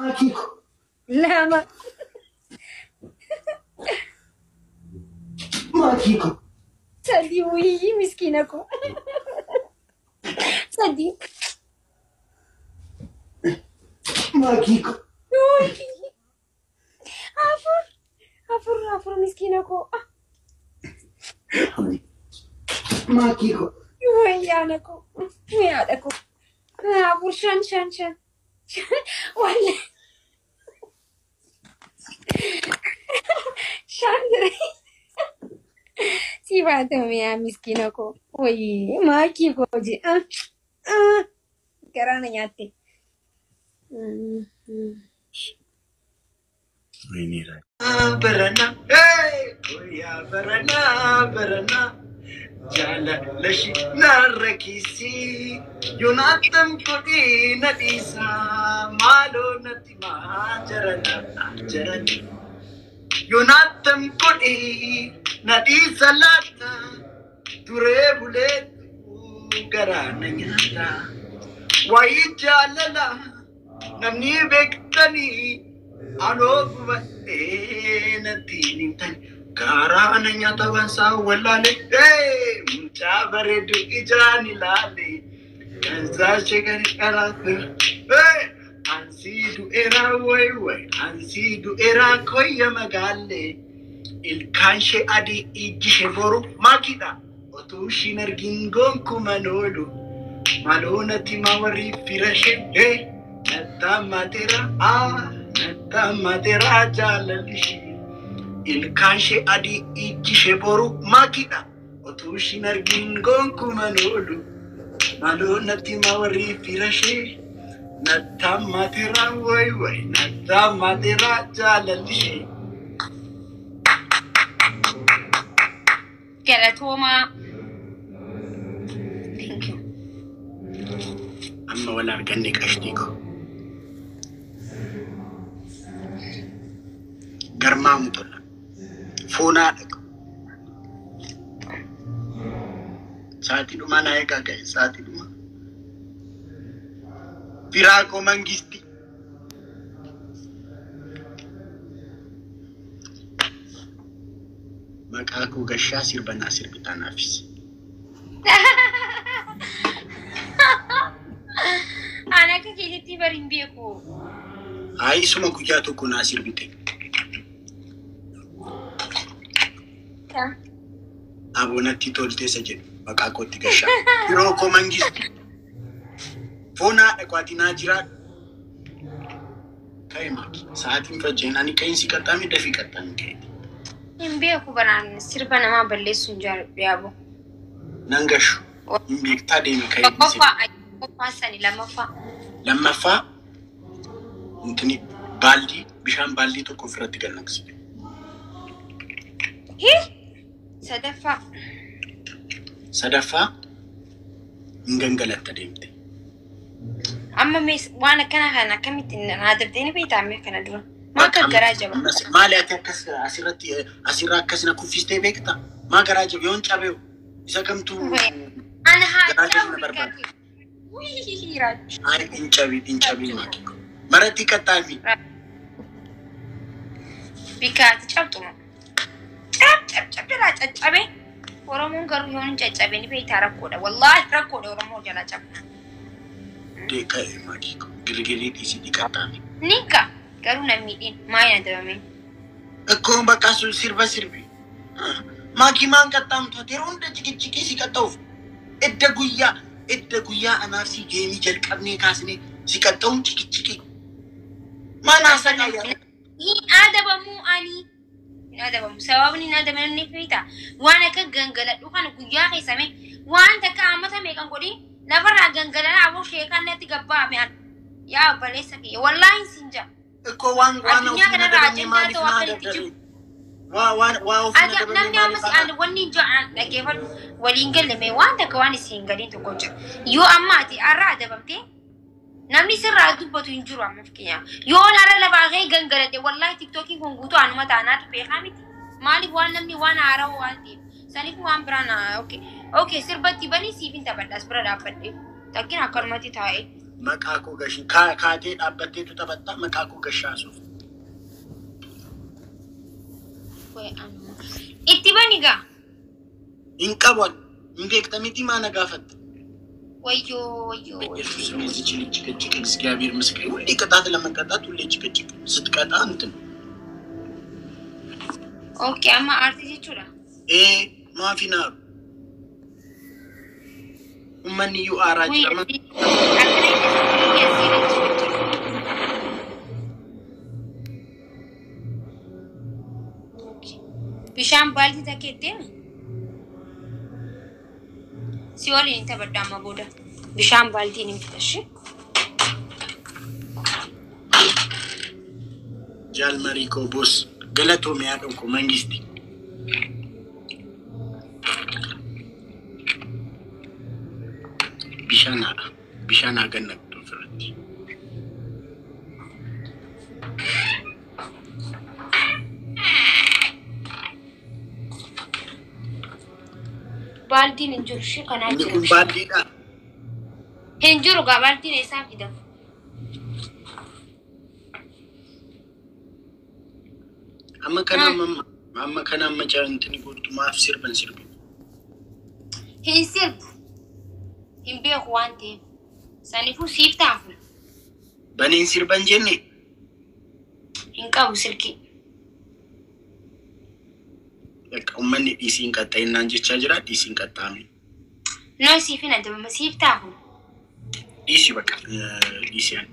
Maakii ko. 2. Maakii ko. 3 wuyii miskiina koo. 3. Maakii ko. Wuyii. 4 4 4 miskiina koo. Maakii ko. Wayii haadha koo. Wayii haadha koo. 4 5 5 5. Wallahi. 5 jedhe. Si baatame yaa miskiina koo. Wayii maakii koo je. Garaa na nyaatte. Barana, hey, guyyaa barana, barana, jaalala ishee narra kiisii, yoonaatam godhee na dhiisaa, maaloo natti maa jarana, jarana. Yoonaatam godhee na dhiisa laata, turee buleetu garaa na nyaata. Wayii jaalala namni beektanii anoo gubadhee natti himtani. Garaa na nyaata waan isaa wallaale. Mucaa bareedu ijaan ilaale. Ganzaa ishee gadi dhalaate. Ansii du'eeraa way way. Ansii du'eeraa koyya magaalle. Ilkaan ishee adii ijji ishee boru maakiidha. Otuu ishiin argin gonkuman oolu. Maaloo natti maa warri fira ishee. Nattaa nattaa mateera jaalalli ishee. Ilkaan ishee adii ijji ishee boru maakiidha. Otuu ishiin argin gonkuman oolu. Maaloo natti maa warri fira ishee. Nattaa mateera way way. Nattaa mateera jaalalli ishee. Galatoomaa. Thank you. Amma wal arganne qashtii ko. Garmaamu tola. Foonaa dhaqu. Sa'aatii dhumaa na eegaa ga'e sa'aatii dhumaa. Firaa koo mangisti. Maqaa koo gashaa sirbanaa sirbitaa naafis. Ani akka keetitti bari hin beeku. Hayi isuma guyyaa tokko naa sirbite. Aboonatti tolteessa jedhu maqaa kootti gashaa. Firoo koo mangisti. Foonaa dhaqu ati naa jiraadhu. Ka'e maaki. Sa'aatiin fajjeen ani ka'iinsi qaxxaame dafii qaxxaame ka'e. Hin beeku baraan sirba namaa balleessuu hin jaalladhu yaaboo. Nan gashu. Hin beektaa deemi ka'e. Tokkoffaa tokkoffaa sani lammaffaa. Lammaffaa intini baaldii bishaan baaldii tokko ofirratti gad naqsite. Hii sadaffaa. Sadaffaa hin gangalatta deemte. Amma mee waan akkana kana akkamitti naa dabdee ni beektaa mee kana dura? Maa akka garaa jaba. Maali ati akkas asirratti asirraa akkas na kuffistee beektaa? Maa garaa jaba yoon cabeewu isa kamtu Ana haa garaa cabu jabina barbaada. bikkaati. Wii raachu. Ay hin cabin hin cabin maaki. Maratti qaxxaami. Bikkaati cabxuma. Cab cab cab jalaa caccabe. Oromoon garuu yoon hin caccabe ni beektaa rakkoodha. Wallaahi rakkoodha Oromoo jalaa cabna. Dee ka'e maaki. Girgirii dhiisii qaxxaami. Ninka garuu nan miidhin maa hin adabame. Akkuma bakka sun sirba sirbi. Maakii maan qaxxaamtu ati yeroo hunda ciqiciqii si qaxxa'uuf. Edda guyyaa anaaf si geemii jalqabnee kaasnee si qaxxa'uun ciqiciqii. Maan haasaa qaayyaa. Hin adabamuu ani. Hin adabamu. Sababni hin adabamneef beektaa waan akka gangaladhu kana guyyaa keessame waan takka hammata meeqan godhin lafarraa gangalanaa aboo sheekaan natti gabbaa'ame an. Yaa obboleessa kiyya wallaahi sin jaa. Ikkoo waan waan Addunyaa ofiin kanarraa adabamne ajandaa maaliif ta'u na akka itti adabdaree? jiru. Waa waan waa ofiin Ati adabamne namni amma maaliif si ana? ani wanni hin jiru dhaggeeffadhu waliin galle waan takka waan isin galiin tokko jira. Yoo amma ati har'a adabamtee namni sirraa dubbatu hin jiru amma fakkeenyaaf. Yoo har'a lafaa ka'ee gangaladhe wallaahi tiktookiin kun guutuu anuma taanaatu beekaa miti. Maaliif waan namni waan haarawaa waan ta'eef. Saniif waan biraan okay okay sirbatti banii siif hin taphadhaas bira dhaabbadhe. Takkiin akkanumatti taa'e. Maqaa koo gashi kaatee dhaabbatteetu taphattaa maqaa koo gashaasuuf. Itti bani gaa. Hin qaban hin beekta miti maa na gaafatta? Wayyoo wayyoo. በኢየሱስ ስም የዚች ልጅ ጭቅጭቅ እግዚአብሔር ምስክሬ፣ ሁሌ ቅጣት ለመቀጣት ሁሌ ጭቅጭቅ ስትቀጣ እንትን Okay, amma aartii jechuudha. Ee maafi naaru ummanni iyyuu aaraa jira. Akkana jechuun ጭቅጭቅ. Bishaan baaltii takka deemi. Si waliin hin taphadhu amma booda. Bishaan baaltiin hin fitashi. Jaalmarii koo boos galatoomi haadha koo mangisti. Bishaan haadha bishaan haa gannaqxu ofirratti. Baaltiin hin jiru shi kanaa Inni jira. kun baaldiidha. Hin jiru gaa baaltiin eessaan fidamu? Amma kana amma kana amma intini gootu maaf sirban sirbi. Hin sirbu. Hin beeku waan ta'eef. Saniifuu siif taafu. Baneen sirban jenne. Hin qabu silkii. Bakka uummanni dhiisiin qaxxa'innaan jechaa jira dhiisiin qaxxaame. No siif hin adabama siif taafu. Dhiisi bakka dhiisi ani.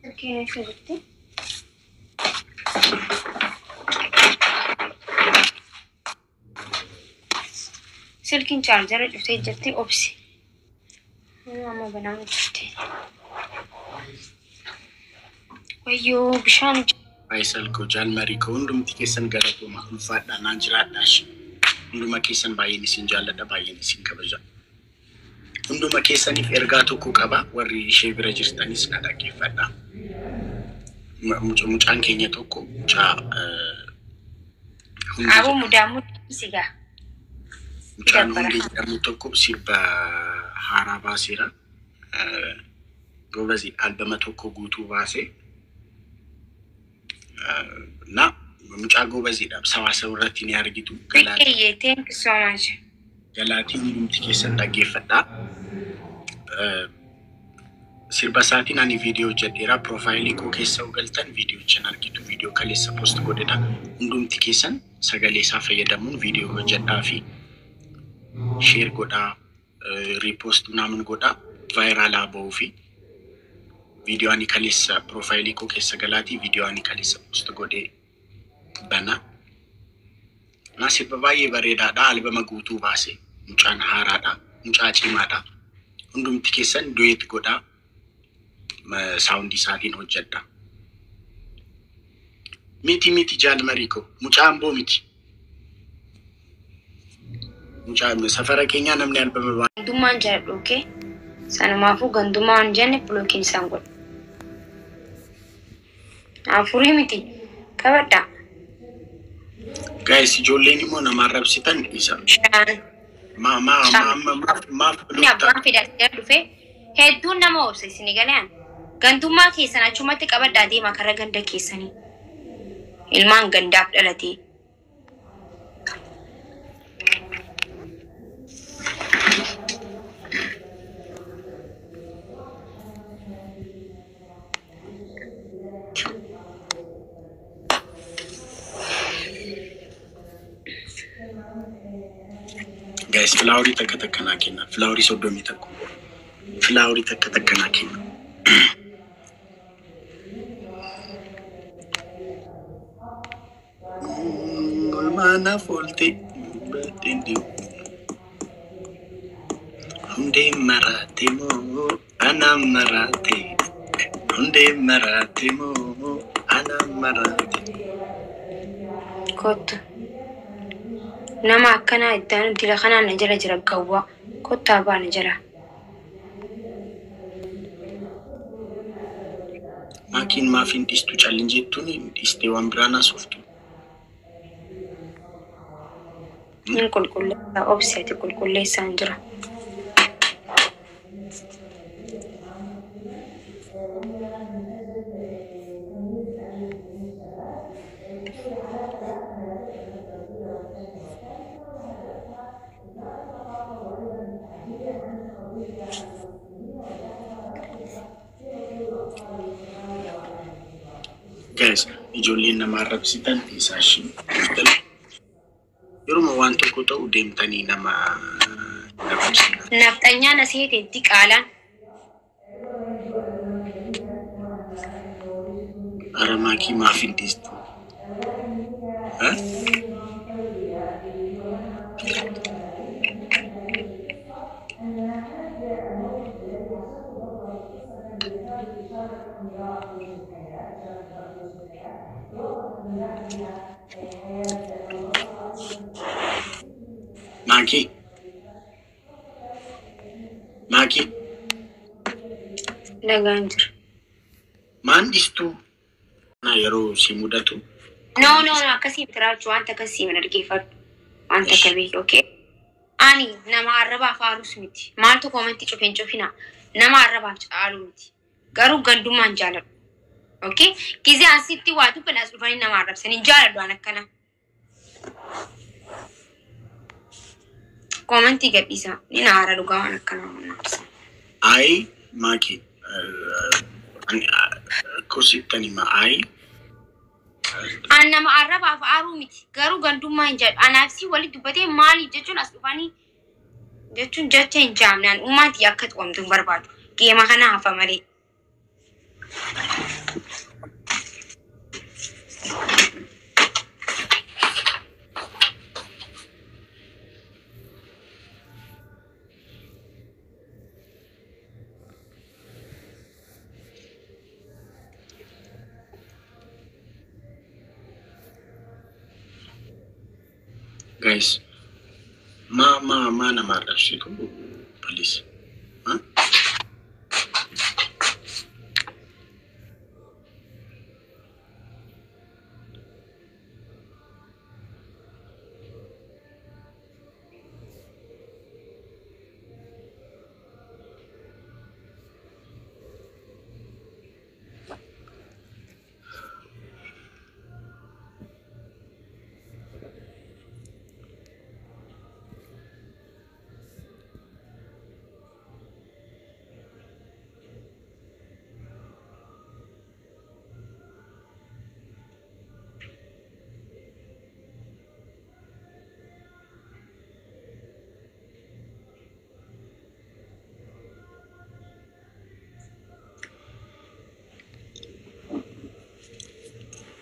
Silkiin eessa jirti? Silkiin chaarjara cuftee jirti obsi. Amma banaan jirti. Wayyoo bishaan. Faayisal koo jaalmarii koo hundumti keessan galatooma ulfaadhaa naan jiraadhaa shi. Hunduma keessan baay'een isin jaalladha baay'een isin kabaja. Hunduma keessaniif ergaa tokko qaba warri ishee bira jirtanis na dhaggeeffadha. Mucaan keenya tokko mucaa Hundee Aboo jedhama. Mudaamuu sigaa. Mucaan Dabbara. Hundee jedhamu tokko sirba haaraa baaseera. Goobazii albama tokko guutuu baasee እና mucaa goobaziidha. Sawaasa irratti ni argitu. Biqeeyyee, thank you so much. Galaatii hundumti keessan dhaggeeffadhaa. Sirba isaatiin ani viidiyoo hojjedheera. Piroofaayilii koo keessa yoo galtan viidiyoocha argitu. Viidiyoo kaleessa post godhedha. Hundumti keessan sagalee isaa fayyadamuun viidiyoo hojjedhaa fi share godhaa, repost naamun godhaa, viral haa ba'uu fi viidiyoo ani kaleessa piroofaayilii koo keessa galaatii viidiyoo ani kaleessa post godhee bana. Na sirba baay'ee bareedaadha. Albama guutuu baase. Mucaan haaraadha. Mucaa cimaadha. Hundumti keessan duet godhaa. Sound isaatiin hojjedha. Miti miti jaalmarii koo mucaa amboo miti. Mucaa safara keenyaa namni albama baase. Gandummaan jaalladhu, okay? Sanumaafuu gandummaa hin jenne blockiin isaan godha. Afurii miti. Qabadhaa. Guys, ijoolleen immoo nama arrabsitan isa. Shan. Maa maa Shan. maa maaf maaf Inni abbaan fidhatee dhufe hedduun nama obsa isin galaan. Gandummaa keessan achumatti qabadhaa deema karaa ganda keessanii. Ilmaan gandaaf dhalatee. Guys, flowerii takka takka naa kenna. Flowerii 31. Flowerii takka takka naa kenna. Olmaanaaf oolte baatteen deemu. Hundee maraate moo anaan maraate? Hundee maraate moo anaan maraate? Kottu. Nama akkanaa iddaan dila kanaan na jala jira gawwaa. Kottaa baa na jala. Maakiin maaf hin dhiistu callin jettuun dhiistee waan biraan haasoftu. Hin qulqulleessaa obsi ati qulqulleessaan jira. Guys, ijoolleen nama arrabsitan dhiisaa ishii. Yeruma waan tokko ta'u deemtanii nama arrabsitan. Nafxanyaa na seete diqaalaan. Ara maakii maaf hin dhiistu? Maakii. Maakii. Nagaan jira. Maan dhiistuu? Na yeroo si mudatu. No, no, no, akkasii miti raachuu wanta akkasii mana dhaggeeffadhu. Wanta akka beeku, okay? Ani nama arrabaaf aarus miti. Maaltu koomantii cufeen cufina. Nama arrabaaf caalu miti. Garuu gandummaan jaaladhu. Okay? Gizee asitti waa dubban as dhufanii nama arrabsan hin jaaladhu an akkana. Koomantii gadhiisa. Ni na aara dhugaa waan akkana waan arrabsan. Ayi maakii. Akkasittan hima ayi. An nama arrabaaf aaruu miti. Garuu gandummaa hin jaalladhu. Anaaf si walitti dubbatee maaliif jechuun as dhufanii jechuun jecha hin jaamne an ummaatii akka tuqamtu hin barbaadu. Geema kana hafa malee. Guys, maa maa maa nama arrabsitu please. Huh?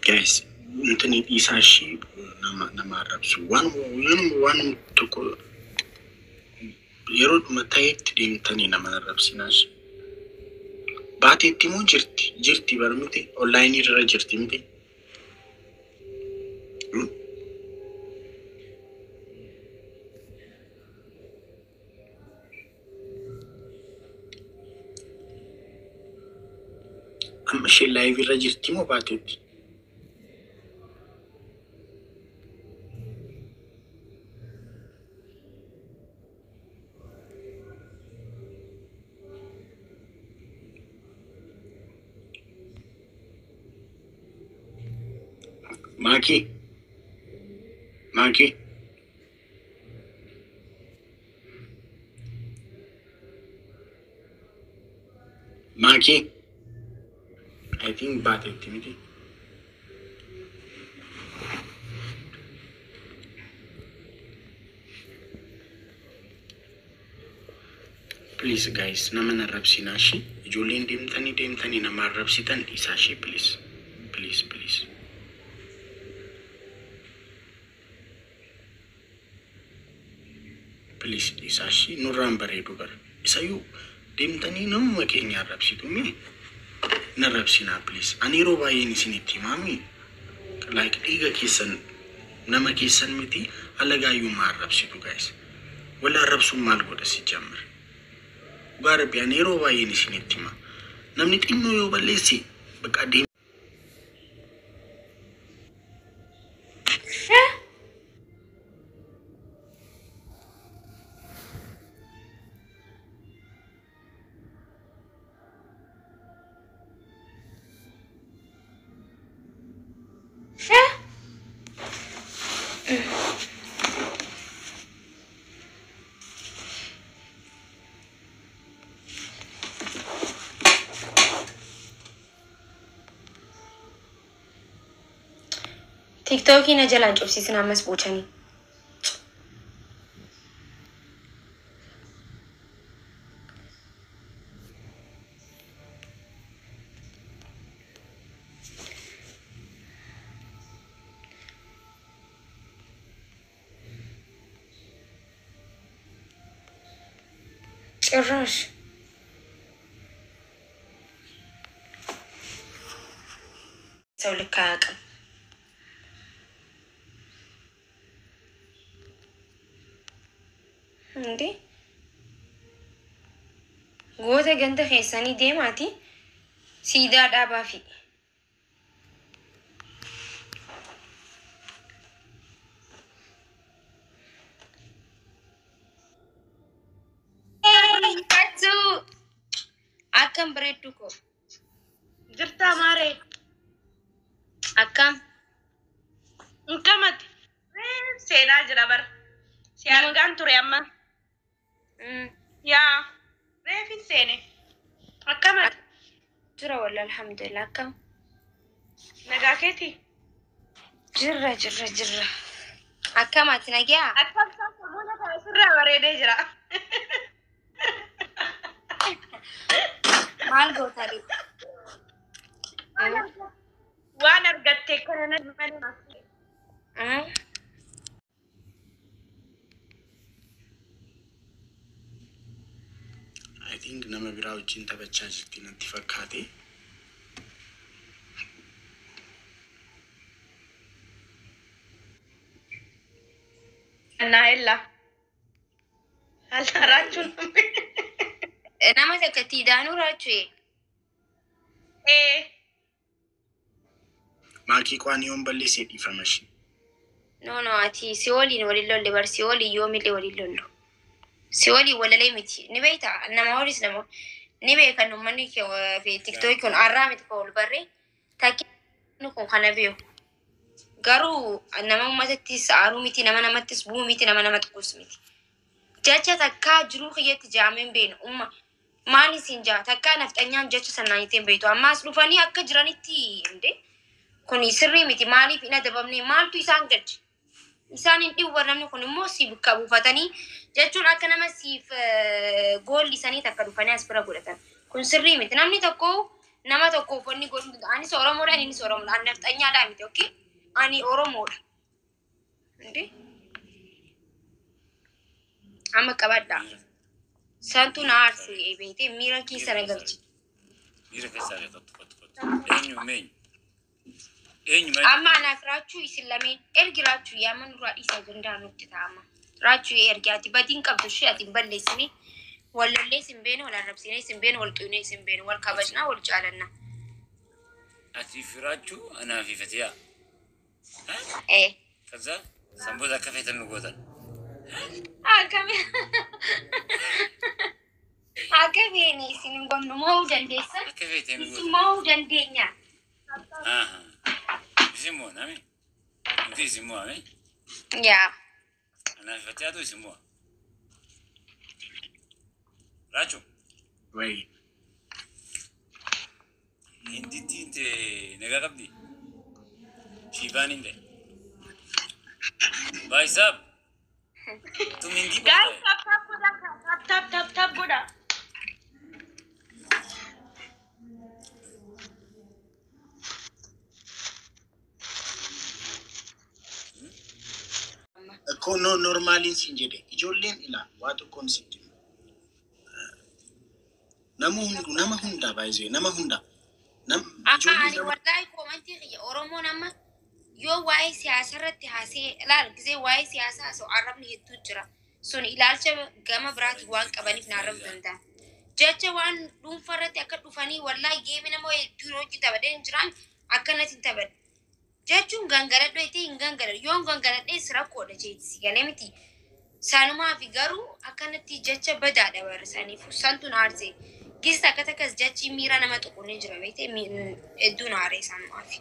Guys, intini dhiisaa ishii nama nama arrabsu. Waan waan waan tokko yeroo dhuma ta'etti deemtanii nama arrabsinaas. Baateetti moo jirti? Jirti bar miti? Onlaayinii irra jirti miti? Amma isheen live irra jirti moo baateetti? Maakii. Maakii. Maakii. I think baateetti miti. Please guys, nama hin arrabsinaa ishii. Ijoolleen deemtanii deemtanii nama arrabsitan dhiisaa ishee please. Please, please. Please dhiisaa ishii nurraan bareedu bara. Isayyuu deemtanii namuma keenya arrabsitu mee? Hin arrabsinaa please. Ani yeroo baay'een isinitti himaami. Like dhiiga keessan Nama keessan miti alagaayyuu maa arrabsitu guys? Wal arrabsuun maal godha si jammar? Dhugaa Rabbi ani yeroo baay'een isinitti hima. Namni xinnoo yoo balleesse bakka deemee Tiktookii na jalaan cufsiisin ammas buuchanii. ጭራሽ ሰው ልክ አያውቅም እንዴ? Goota ganda keessanii deemaati siidaa dhaabaa fi. Akkam bareeddu koo. Jirtaa maaree? Akkam. Inqamati. Seenaa jira bara. Si argaan ture amma. Yaa reefin seene. Akkamati? Jira walla alhamdulillah, akkam. Nagaa keetii? Jirra jirra jirra. Akkam ati, nagaa? Akkam sammuu kana sirraa bareedee jira. Maal goota ree? Waan argatte kana nama. I think nama biraa wajjin taphachaa jirti natti fakkaate. Naa ella. Raachuun. Nama takka itti idaanuu raachuu. Ee. Maakii qaan yoon balleessee dhiifama ishee. No, ati si waliin waliin lolle bar, si waliin yoomillee waliin lollu. Si waliin walalee miti. Ni beekta, nama horis nama ni beekan uummanni fi tiktookii kun arraa miti kan ol barree takki kun kana beeku. Garuu nama uummatattis aaruu miti, nama namattis bu'uu miti, nama nama tuqus miti. Jecha takkaa jiruu kiyyatti jaameen beenu umma maal isin jaa takkaa nafxanyaan jecha sanaan ittiin beektu ammaas dhufanii akka jiranitti hinde kuni sirrii miti. Maaliif hin adabamne? Maaltu isaan galche? Isaan hin dhiwwa. Namni kun immoo si bakka buufatanii jechuun akka nama siif goollisanii takka dhufanii as bira godhatan kun sirrii miti. Namni tokko nama tokkoof wanni godhu, anis Oromoodha, innis Oromoodha, ani nafxanyaadha miti, okay, ani Oromoodha. Inde amma qabadha santu na aarse beekte, miira keessa na galche. Miira keessaa illee kottu kottu kottu. Eenyu eenyu? Eenyu eenyu? Amma anaaf raachuu isin lameen ergi raachuu yaama nurraa dhiisa ajandaa nutti ta'ama. Raachuu ergi, ati badiin qabdu ishee ati hin balleessine, wal lollee sin beenu, wal arrabsinee sin beenu, wal xuynee sin beenu, wal kabajnaa, wal jaalannaa. Ati fi raachuu, anaa fi Fatiyaa. Ee. Kaza sanboota akka feetan nu gootan. Akkami akka feene isin hin gonnu, mo'uu dandeessan. Akka feetan nu Isin gootan. mo'uu dandeenya. Isin mo'a nami. Nuti isin mo'a mi? Yaa. Anaa fi Fatiyaatu isin mo'a. Raachuu. Wayi. Hindittiin tee nagaa qabdi. Shiifaan hin ta'e. Baayisaab. Tum hindii Guys, qofa. tap tap godha. Tap tap tap tap godha. Akkoo no normaaliin siin jedhe ijoolleen ilaa waa tokkoon sitti hima. Nama hundu nama hundaa baay'isee nama hundaa. Amma Ijoolleen ani nama wallaahi koomantii kiyya Oromoon amma Yoo waa'ee siyaasaa irratti haasee ilaal gisee waa'ee siyaasaa haasa'u arrabni hedduu jira. Sun ilaalcha gama biraati waan qabaniif na arrabuu danda'a. Jecha waan dhuunfaa irratti akka dhufanii wallaahi geemi nama hedduu hojii taphadhee hin jiraan akkanatti hin taphadhe. Jechuun gangaladhu jettee hin gangaladhu. Yoon gangaladhees rakkoodha jeetti si galee miti. Sanumaa fi garuu akkanatti jecha badaadha barreessaniif santu na aarse. Gisa akka takkas jechi miira nama tuqu ni jira beekte hedduu na aaree sanumaaf.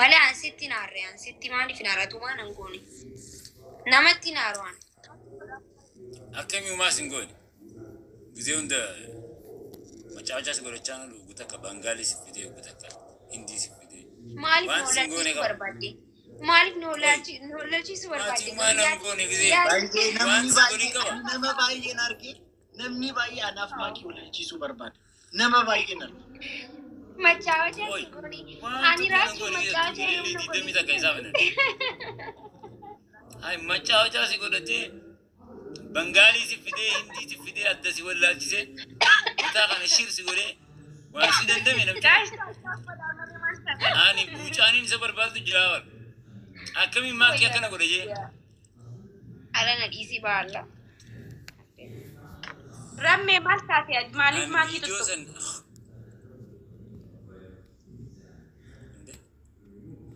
Malee ansitti na aarre ansitti maaliif na aaratu waan hin goone. Namatti na aaru waan. Akkamii uumaas hin goone. Gizee hunda macaachaa si godhachaa nu dhugu takka Bangaalii si fidee dhugu takka Hindii si fidee. Maaliif Waan na si hin goone hollachiisuu qaba. barbaadde? Maaliif na hollachiisuu Maatii barbaadde? uumaa na hin goone gizee. Baay'ee Waan namni si godhin baay'ee qaba. ani nama baay'een arge namni baay'ee anaaf maakii walaalchisuu barbaada. Nama baay'een arge. Machaawachaa Oi. si goone. Waan Ani tokko na hin raachuu goone gizee machaawachaa ilillii yoom na digdamii godhe? takka isaa fidan. Hai macaachaa si godhatee Bangaalii si fidee Hindii si fidee adda si wallaalchisee mataa kana shir si godhee waan si dandame namtichi. Guys, godhaa malee maal taate? Ani buucaaniin isa barbaadu jira bara. Akkamiin maakii akkana godhe jee. Ala na dhiisii baala. Rammee maal taate? Maaliif Ani maakii viidiyoo tuttu? san.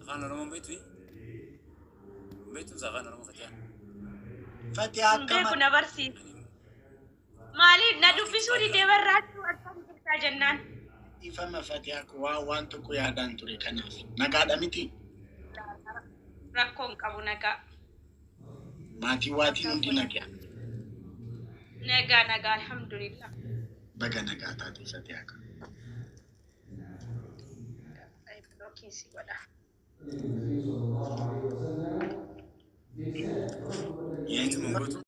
Afaan Oromoon beektu? Beektu afaan Oromoo Fatihaa. Fatihaa Hin beeku akkam na barsiisa. Maaliif na dubbisuu didee barraachuu akkam jirtaa jennaan. Ifama Fatihaa koo waan tokko yaadaan ture kanaaf nagaadha miti. Rakkoo hin qabu nagaa. Maatii waatiin hundi nagaa. Nagaa nagaa alhamdulillah. Baga nagaa taate Fatihaa koo. Blockiin si godha. Eenyu mangootu?